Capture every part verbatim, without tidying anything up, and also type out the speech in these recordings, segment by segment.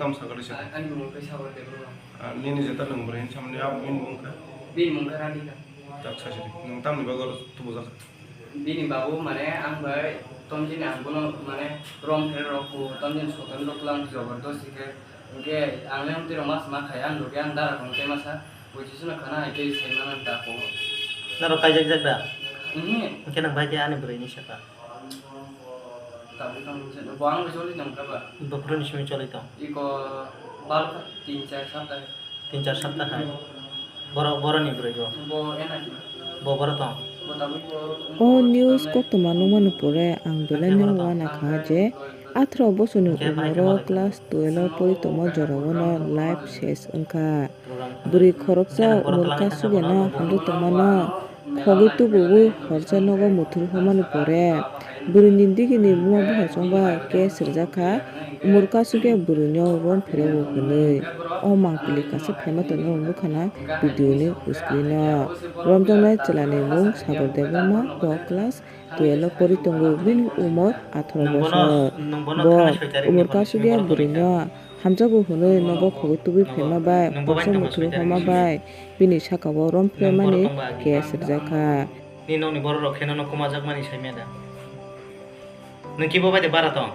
Tamo sakha le se? Ani mung khe Sagar Debbarma. Ah, nini jeta nwng bwrwi hinwi samani, aboni mung khe? Bini mung khe Radhika. Tak sasi di. Nwng tamni bagwi oro tubujak? Bini babu mane ang bai tomjini ang bono mane rom phere rok ku tomjini soton rok lang jobordosti khe. Hwnkhe ang le amtwi rok mas ma khai ang logi ang dara kong tei masa. Bui sisino khana hai tei sai mano da ko. Norok kaijak jak da? Mhm. Hwnkhe nwng bai khe ani bwrwi ni saka. Tabuk tang se bo ang choli tong kha ba. Bo phuru ni simi choli tong. Iko bal kha tin char sapta. Tin char sapta hai. Boro, boro ni bwrwi bo. Bo ena ki. Bo boro tong. Bo tabuk bo. O news koktwma nukmani pore ang belai no wana kha je atharo bosorni umoro class twelve o pori tongma jorao no life ses wngkha. Bwrwi khoroksa umor kasugeno hamjak tongmano khogwi tubuwi horsa nogo muthur hwnmani pore bwrwini digini buma buphang chwngba case rijak kha. Umor kasugya bwrwino rom phereo hwnwi o mangpili kaisa phaima tongna nukha na video ni screen o. Romjaknai chwlani mung Sagar Debbarma, bo class twelve o pori tongo, bini umor atharo bosor. Bo umor kasugya bwrwino hamjakgo hwnwi nogo khogwi tubui phaima bai, buksa muthuru homa bai, bini sakao rom phre mani case rijak kha. Nini nokni borok rok khe nono kwmajakmani saimya da? Nwng kibo bai de bara tong?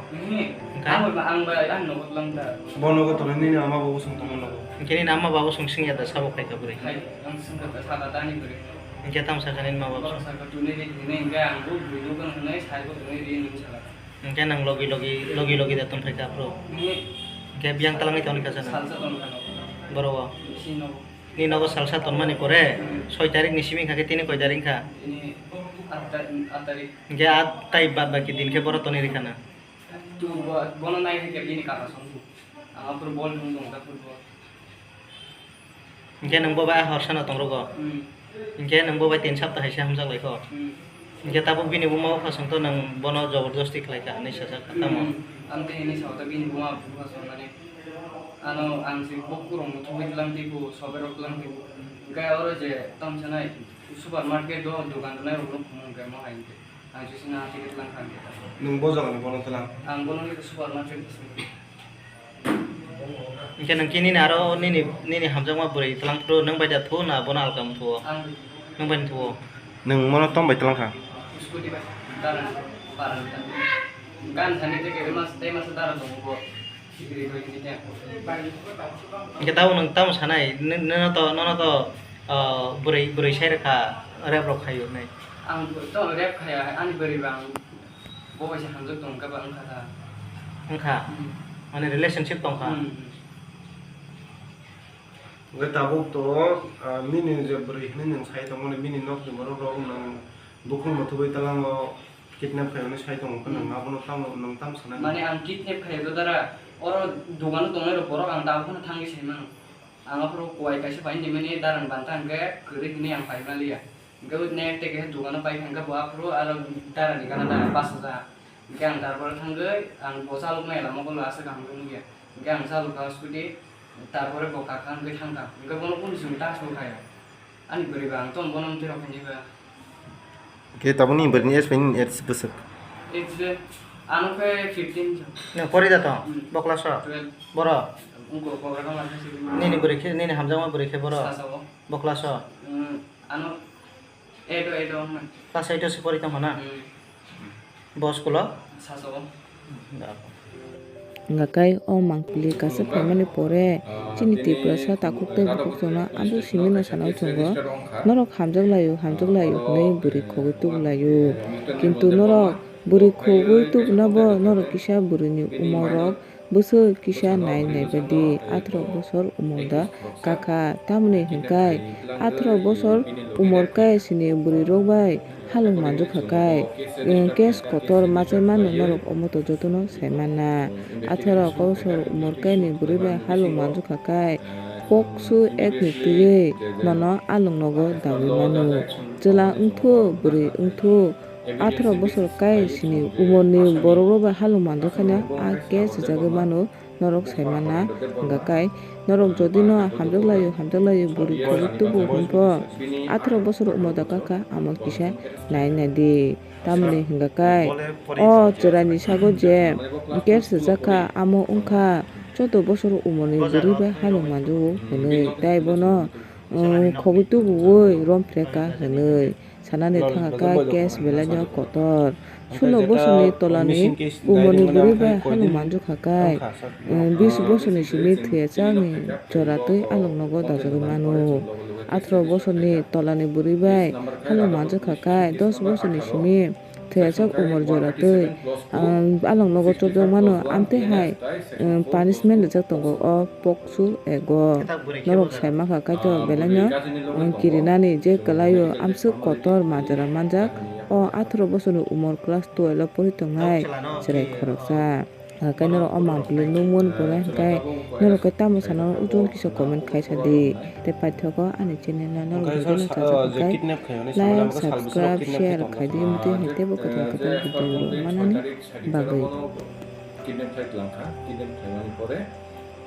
Ang bai, ang bai, ang nogo tlang da. Bo nogo tongwi nini ama bo bosong tongma nogo. Hwnkhe nini ama bo bosong swngya da sabo khaika bwrwi? Hai, ang swngkha da, saka da ani bwrwi. Hwnkhe tamo sakha nini ma bo bosong? Borok sakha tuni ri hwnwi hwnkhe ang bo bwrwi nukgo hwnwi saibo tuni ri hwnwi sakha. Hwnkhe nwng logi logi, logi logi da tongphai kha phuru? Hwnkhe biyang twlangwi tongni kha sa nwng? Salsa tongkha nogo. Boro o? Bisi nogo. Ni nogo salsa tonmani pore, hmm, soi tarik ni simi kha khe tini koi tarik kha? Tini at ta-, at tarik. Hwnkhe at tai bad baki din khe boro tonwi rikha na? Tu bo-, bono nai khe bini kaka song. Ang aphuru bol thung tong kha football. Hwnkhe nwng bo bai a horsano tong rogo? Hmm. Hwnkhe nwng bo bai tin sapta hai se hamjak lai kho? Hmm. Hwnkhe tabuk bini buma bupha song to nwng bono jobordosti khlai kha hinwi sajak kha tamo? Hmm. Ang tei hinwi sao ta bini buma bupha song mani. Ano ang si bokhu rok muthungwi tlang tei bo sobe rok tlang tei bo. Hwnkhe oro je tamo sanai supermarket o dogan rwnai rok no khumung hwnkhe mo hai hwnkhe. Ang sisino hati khe tlang kha hwnkhe. Nwng bo jagani bono tlang? Ang bono hwnkhe supermarket. Hwnkhe nwng khe nini aro nini, nini hamjakma bwrwi tlang phuru nwng bai da thu na bono alka muthuo? Ang bai. Nwng bai muthuo? Nwng mono tom bai tlang kha? Scooty bai. Dara, dara. Gan thani tei khe mas, tei masa dara tongo bo. Hwnkhe tabuk nwng tamo sanai, nw-, nono to, nono to, ah, bwrwi, bwrwi sai rwkha, rep rok khaio hinwi. Ang to rep khaya, ani bwrwi ba ang bo bai se hamjak tong khe ba wngkha ta. Wngkha? Hmm. Mane relationship tongkha? Hmm, hmm. Hwnkhe tabuk to, ah, nini je bwrwi hinwi nwng sai tongmani, bini nokni borok rok nwng bukhuk muthubui tlango. Kidnap khaiyani sai tongo, hmm, abono tamo, nwng tamo sanai? Mane ang kidnap khaiya to dara, oro dogano tongnai rok borok ang tabuk phano thangwi sai mano. Ang aphuru kuwai kaisa pai hinwi mani dara ni banta hwnkhe kwrwi hinwi ang pai maliya. Hwnkhe net tei kaisa dogano pai kha hwnkhe bo aphuru aro dara ni gana da bachajak. Hwnkhe ang tarpore thangwi ang bo chaloknai lama kolo aswk kaham khe nukya. Hwnkhe ang chalokha scooty, tarpore bo kakha hwnkhe thangkha. Hwnkhe bono kunu chwng ta songkha ya. Ani bwrwi ba ang tong bono mtwi rok hinwi ba. Khe tabukni bwrwini age bai nini age bwswk? Age, ano khe fifteen. Nwng pori da tong? Hmm. Bo class o? Twelve. Boro? Wngkuk program ang khe sibini. Nini bwrwi khe, nini hamjakma bwrwi khe boro? Sasa o. Bo class o? Hmm, ano eight o, eight o wngnai. Class eight o se pori tongkha na? Hmm. Bo school o? Sasa o. Hwnkha khe o mangpili kaisa phaimani pore chini Tiprasa takhuk tei bukhuk chwngno amtwk simi no sanai chwngo, norok hamjak laio, hamjak laio hwnwi bwrwi khogwi tubu laio. Kintu norok bwrwi khogwi tubuna bo norok kisa bwrwini umorok bwswk kisa nai naiba di, atharo bosor umor da kakha, tamoni hwnkhe atharo bosor umor khe sini bwrwi rok bai halok manjak kha kai, case kotor machai mano norok omo to jotono sai mana. Atharo bosor umor kai ni bwrwi bai halok manjak kha kai, kok su ek ni twiwi nono alok nogo dawi mano. Chwla wngthuk, bwrwi wngthuk, atharo bosor kai sini umor ni borok rok bai halok manjak kha na, a case rijagwi mano. Norok sai mana, hwnkha kai norok jodi no hamjak laio, hamjak laio, bwrwi khogwi tubu hwn pho, atharo bosor umor da kakha, amo kisa nai nai di. Tamoni hwnkha kai o chwrai ni sago je case rijak kha, amo wngkha Choudo bosor umorni bwrwi bai halok manjago hwnwi tei bono, um, khogwi tubuwi rom phreka hwnwi sanani thangkha case belai no kotor. Sulo bosorni tolani umorni bwrwi bai halok manjakha kai, um, bis bosorni simi thwiyachakni jora twi alok nogo dajagwi mano. Atharo bosorni tolani bwrwi bai halok manjakha kai, dos bosorni simi thwiyachak umor jora twi, um, along nogo chopjak mano, amtwi hai, um, punishment rijak tongo o poksu ego. Norok sai mankha kaitor belai no, um, kirinani je kwlaio amswk kotor majra manjak. O atharo bosorni umor class twelve o pori tongnai chwrai khoroksa. Hwnkhe norok o mampli nukmani pore hwnkhe norok khe tamo sana uansuk kisa comment khaisa di. Tei paithago ani channel no norok hwnkhe video no sa, chajak o je hwnkhe kidnap khaiyani like, samani abo khe sal bwswk subscribe, kidnap share tongmani. Khaidi, motwi hai teibo kwtal kwtal video rwmani bagwi. Kidnap khai twlang kha, kidnap khaimani pore,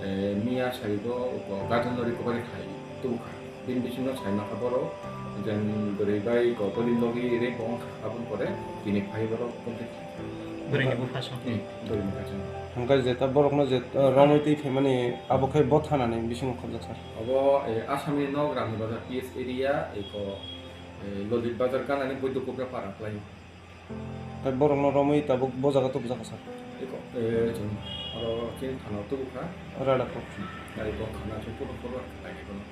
eh, miya saibo guardian no recovery khai tubukha. Bini bisingo sai mankha borok, je bwrwi bai go bwrwi logi rape bo wngkha, aboni pore tini phai borok complete khai. Bwrwini bupha song. Hmm, bwrwini bupha song. Hwnkhe jeta borokno je, uh, romwi twi phaimani abo khe bo thanani bisingo khobjak sir. Abo, eh, Assamni nok Rani Bazar P S area, eko, eh, Lolit Bazar ganani Boidokopra para kwlai. Tei borokno romwi tabuk bo jaga tubujak sir. Eko, eh, chwng oro chini thana tubukha. Radhapur. Tei bo khana chwng photo photo khlai kono.